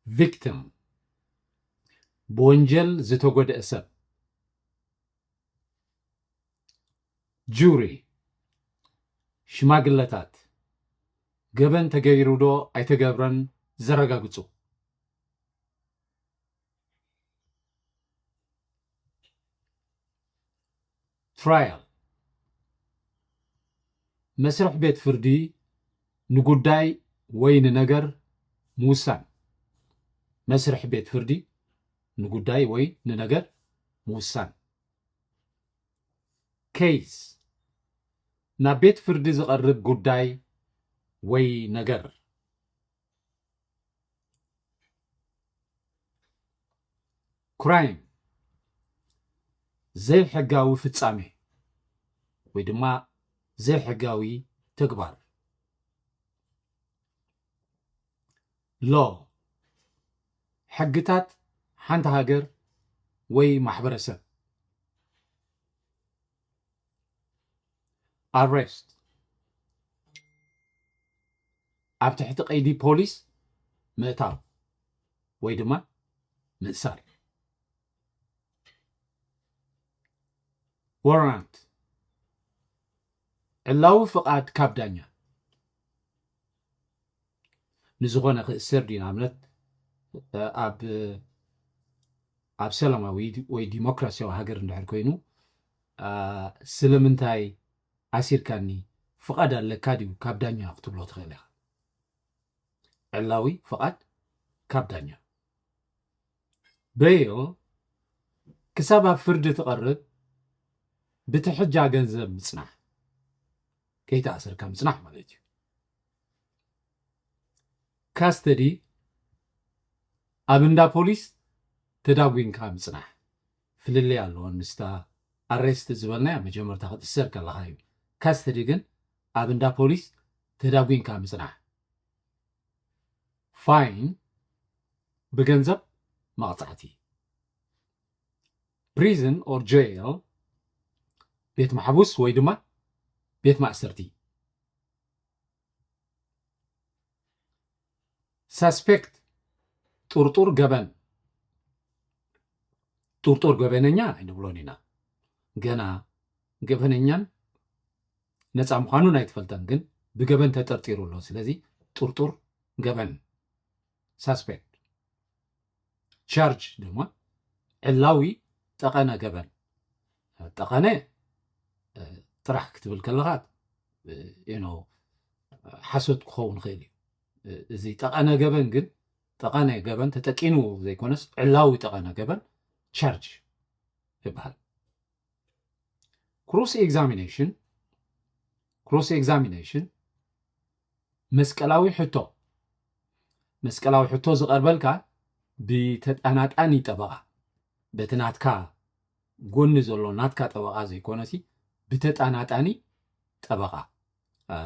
Victim፣ ብወንጀል ዝተጎድአ ሰብ። Jury፣ ሽማግለታት፣ ገበን ተገይሩ ዶ ኣይተገብረን ዘረጋግጹ። Trial፣ መስርሕ ቤት ፍርዲ ንጉዳይ ወይ ንነገር ምውሳን። መስርሕ ቤት ፍርዲ ንጉዳይ ወይ ንነገር ምውሳን። Case፣ ናብ ቤት ፍርዲ ዝቐርብ ጉዳይ ወይ ነገር። Crime፣ ዘይሕጋዊ ፍጻሜ ወይ ድማ ዘይሕጋዊ ተግባር። Law፣ ሕግታት ሓንቲ ሃገር ወይ ማሕበረሰብ። Arrest፣ ኣብ ትሕቲ ቀይዲ ፖሊስ ምእታው ወይ ድማ ምእሳር። Warrant፣ ዕላዊ ፍቓድ ካብ ዳኛ። ንዝኾነ ክእሰር ድዩ? ንኣብነት፣ ኣብ፣ ኣብ ሰላማዊ ወይ ዲሞክራሲያዊ ሃገር እንድሕር ኮይኑ፣ ኣ፣ ስለምንታይ ኣሲርካኒ? ፍቓድ ኣለካ ድዩ? ካብ ዳኛ ክትብሎ ትኽእል ኢኻ። ዕላዊ ፍቓድ ካብ ዳኛ። Bail፣ ክሳብ ኣብ ፍርዲ ትቐርብ ብትሕጃ ገንዘብ ምጽናሕ፣ ከይተኣሰርካ ምጽናሕ ማለት እዩ። Custody፣ ኣብ እንዳ ፖሊስ ተዳጒንካ ምጽናሕ። ፍልልይ ኣለዎ። ምስታ ኣሬስት ዝበልናያ መጀመርታ ክትእሰር ከለኻ እዩ። ካስተዲ ግን ኣብ እንዳ ፖሊስ ተዳጒንካ ምጽናሕ። ፋይን፣ ብገንዘብ መቕጻዕቲ። Prison or jail፣ ቤት ማሕቡስ ወይ ድማ ቤት ማእሰርቲ። ሳስፔክት፣ ጥርጡር ገበን። ጥርጡር ገበነኛ ኣይንብሎን ኢና። ገና ገበነኛን ነፃ ምዃኑን ኣይትፈልጠን፣ ግን ብገበን ተጠርጢሩ ኣሎ። ስለዚ ጥርጡር ገበን፣ ሳስፔክት። ቻርጅ ድማ ዕላዊ ጠቐነ ገበን። ጠቐነ፣ እ፣ ጥራሕ ክትብል ከለኻ፣ እ፣ you know፣ ሓሶት ክኸውን ይኽእል እዩ። እ፣ እዚ ጠቐነ ገበን ግን፣ ጠቐነ ገበን ተጠቂኑ ዘይኮነስ፣ ዕላዊ ጠቐነ ገበን ቻርጅ ይበሃል። ክሮስ ኤግዛሚኔሽን፣ ክሮስ ኤግዛሚኔሽን፣ መስቀላዊ ሕቶ። መስቀላዊ ሕቶ ዝቐርበልካ ብተጣናጣኒ ጠበቓ፣ በቲ ናትካ ጎኒ ዘሎ ናትካ ጠበቓ ዘይኮነሲ፣ ብተጣናጣኒ ጠበቓ። እ፣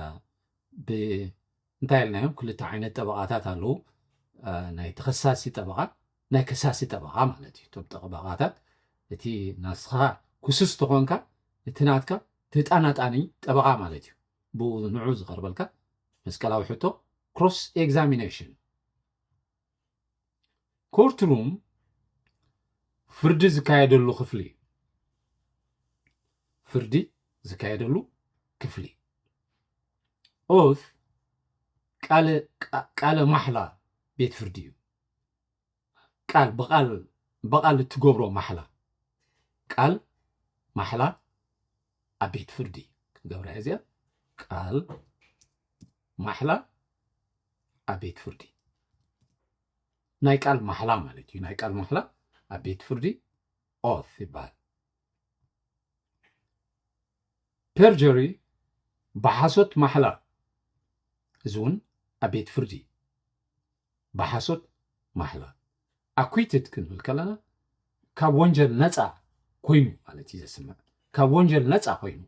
ብ-፣ እንታይ ኢልናዮም? ክልተ ዓይነት ጠበቓታት ኣለዉ። እ፣ ናይ ተኸሳሲ ጠበቓ፣ ናይ ከሳሲ ጠበቓ ማለት እዩ። እቶም ጠበቓታት፣ እቲ ናስኻ ክሱስ ተኾንካ፣ እቲ ናትካ ተጣናጣኒ ጠበቓ ማለት እዩ። ብኡ ንዑ ዝቐርበልካ መስቀላዊ ሕቶ፣ ክሮስ ኤግዛሚኔሽን። ኮርትሩም ፍርዲ ዝካየደሉ ክፍሊ እዩ። ፍርዲ ዝካየደሉ ክፍሊ። ኦት ቃለ፣ ቃ-፣ ቃለ ማሕላ ቤት ፍርዲ እዩ። ቃል ብቓል፣ ብቓል እትገብሮ ማሕላ። ቃል ማሕላ ኣብ ቤት ፍርዲ ክንገብራ እዚኣ። ቃል ማሕላ ኣብ ቤት ፍርዲ። ናይ ቃል ማሕላ ማለት እዩ። ናይ ቃል ማሕላ ኣብ ቤት ፍርዲ ኦት ይበሃል። ፐርጀሪ፣ ብሓሶት ማሕላ። እዚ እውን ኣብ ቤት ፍርዲ ብሓሶት ማሕላ። ኣኩይትድ ክንብል ከለና ካብ ወንጀል ነፃ ኮይኑ ማለት እዩ ዘስምዕ። ካብ ወንጀል ነፃ ኮይኑ።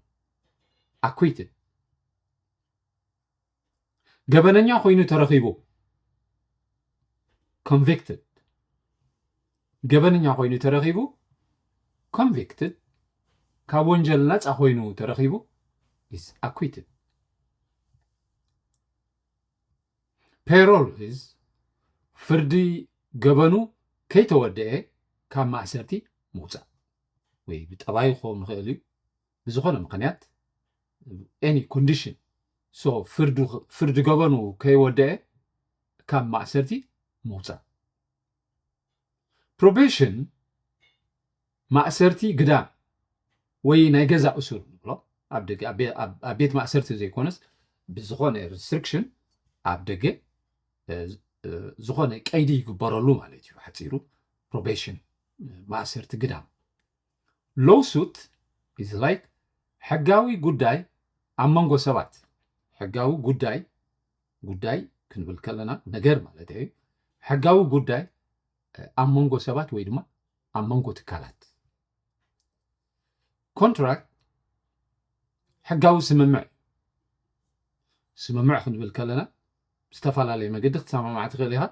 ኣኩይትድ፣ ገበነኛ ኮይኑ ተረኺቡ። ኮንቪክትድ፣ ገበነኛ ኮይኑ ተረኺቡ። ኮንቪክትድ፣ ካብ ወንጀል ነፃ ኮይኑ ተረኺቡ። ኢዝ ኣኩይትድ። ፔሮል ኢዝ ፍርዲ ገበኑ ከይተወደአ ካብ ማእሰርቲ ምውፃእ ወይ ብጠባዩ ክኸውን ይኽእል እዩ። ብዝኾነ ምኽንያት any condition so ፍርዲ ገበኑ ከይወደአ ካብ ማእሰርቲ ምውፃእ። Probation ማእሰርቲ ግዳም ወይ ናይ ገዛ እሱር ንብሎ ኣብ ደገ ኣብ ቤት ማእሰርቲ ዘይኮነስ ብዝኾነ restriction ኣብ ደገ ዝኾነ ቀይዲ ይግበረሉ ማለት እዩ። ሓፂሩ probation ማእሰርቲ ግዳም። Lawsuit is like ሕጋዊ ጉዳይ ኣብ መንጎ ሰባት ሕጋዊ ጉዳይ ጉዳይ ክንብል ከለና ነገር ማለት እዩ። ሕጋዊ ጉዳይ ኣብ መንጎ ሰባት ወይ ድማ ኣብ መንጎ ትካላት። Contract ሕጋዊ ስምምዕ። ስምምዕ ክንብል ከለና ብዝተፈላለየ መገዲ ክትሰማማዕ ትኽእል ኢኻ፣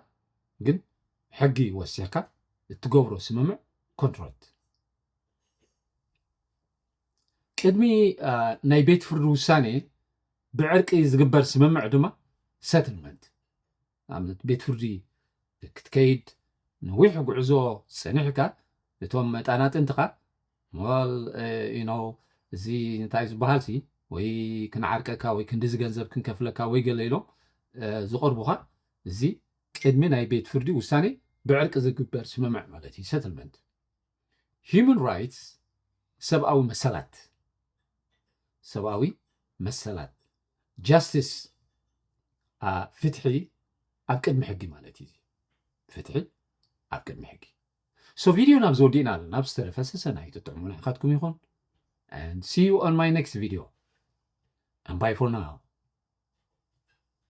ግን ሕጊ ወሲኽካ እትገብሮ ስምምዕ contract። ቅድሚ ናይ ቤት ፍርዲ ውሳኔ ብዕርቂ ዝግበር ስምምዕ ድማ settlement። ኣብነት ቤት ፍርዲ ክትከይድ ነዊሕ ጉዕዞ ጸኒሕካ እቶም መጣናጥንትኻ ሞል ኢኖ እዚ እንታይ ዝበሃል ሲ ወይ ክንዓርቀካ ወይ ክንድዚ ገንዘብ ክንከፍለካ ወይ ገለ ኢሎም ዝቐርቡኻ። እዚ ቅድሚ ናይ ቤት ፍርዲ ውሳኔ ብዕርቂ ዝግበር ስምምዕ ማለት እዩ። Settlement። Human rights ሰብኣዊ መሰላት ሰብኣዊ መሰላት justice ፍትሒ ኣብ ቅድሚ ሕጊ ማለት እዩ። ፍትሒ ኣብ ቅድሚ ሕጊ። So ቪድዮ ናብ ዝወዲእና ኣለና። ብዝተረፈ ሰሰናዩ ጥዑም ንዓኻትኩም ይኹን and see you on my next video and bye for now።